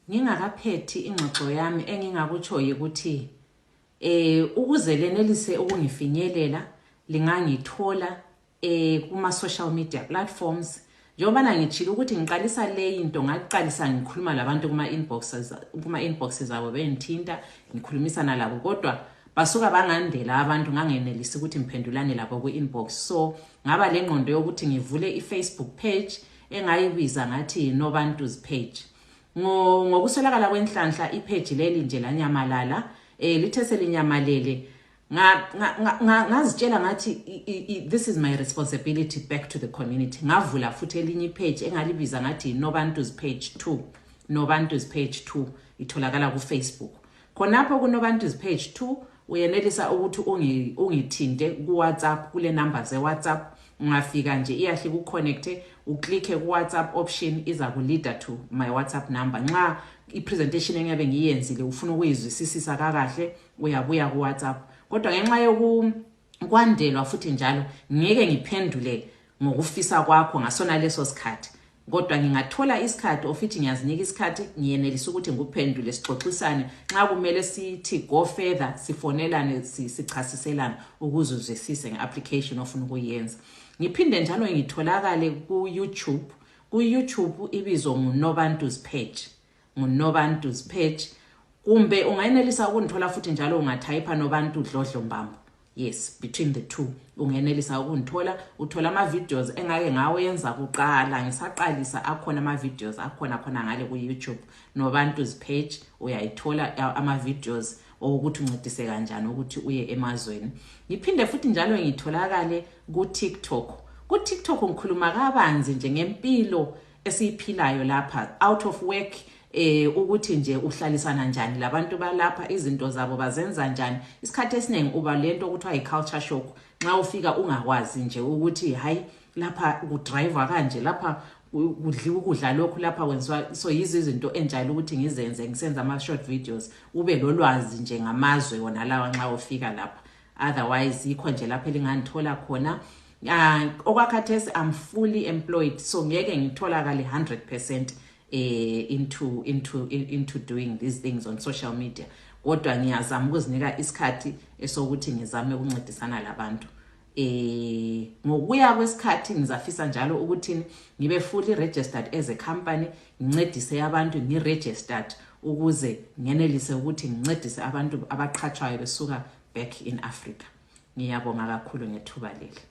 ngingakaphethi ingxoxo yami engingakutsho ukuthi ukuze lenelise ukungifinyelela lingangithola kuma social media platforms njengoba ngitshila ukuthi ngiqalisa le into ngaqalisa ngikhuluma labantu kuma inboxes zabo bengithinta ngikhulumisana labo kodwa basuka bangandela abantu ngangenelisi ukuthi ngiphendulane labo ku inbox so ngaba lengqondo yokuthi ngivule iFacebook page engayibiza ngathi Nobantu's page ngokuswelakala kwenhlanhla ipage leli nje lanyamalala lithe selinyamalele ngazitshela ngathi this is my responsibility back to the community ngavula futhi elinye page engalibiza ngathi Nobantu's page 2 Nobantu's page 2 itholakala ku Facebook khonapho ku Nobantu's page 2 uyenelisa ukuthi ungithinte ku WhatsApp kule number ze WhatsApp ungafika nje iyahle ku connect uclick ku WhatsApp option iza ku lead to my WhatsApp number nxa ipresentation engabe ngiyenzile ufuna ukuyizwisisa kahle uyabuya ku WhatsApp kodwa ngenxa yokwandelwa futhi njalo ngeke ngiphendule ngokufisa kwakho ngasona leso sikhathi kodwa ngingathola isikhathi ofithi ngiyazinika isikhathi ngiyenelisa ukuthi ngikuphendule sixoxisane nxa kumele sithi go further sifonelane sichasiselana ukuze uzwisise ngeapplication ofuna ukuyenza ngiphinde njalo ngitholakale ku YouTube ibizo nguNobantu's page nguNobantu's page kumbe ungayenelisa ukungithola futhi njalo ungatype Nobantu Dlodlo Mbambo yes between the two ungenelisa ukungithola uthola ama videos engake ngawenza kuqala ngisaqalisa akhona ama videos akhona khona ngale ku YouTube Nobantu's page uyayithola ama videos ukuthi uncedise kanjani ukuthi uye emazweni ngiphinde futhi njalo ngitholakale ku TikTok ngikhuluma kabanzi nje ngempilo esiyiphilayo lapha out of work ukuthi nje uhlalisana njani labantu balapha izinto zabo bazenza njani isikhathi esiningi uba lento ukuthiwa i-culture shock nxa ufika ungakwazi nje ukuthi hayi lapha udriver kanje lapha kudliwa ukudla lokhu lapha kwenziwa so yizo izinto enjalo ukuthi ngizenze ngisenza ama short videos ube lolwazi nje ngamazwe wona lawa nxa ufika lapha otherwise ikho nje lapha elinganthola khona okwakhathesi I'm fully employed so ngeke ngitholakale 100% into doing these things on social media kodwa ngiyazama ukuzinika isikhathi esokuthi ngizame ukuncedisana labantu ngokuya kwesikhathi ngizafisa njalo ukuthi ngibe fully registered as a company ngincedise abantu ngiregistered ukuze ngenelise ukuthi ngincedise abantu abaqhatshwayo besuka back in Africa ngiyabonga kakhulu ngethuba leli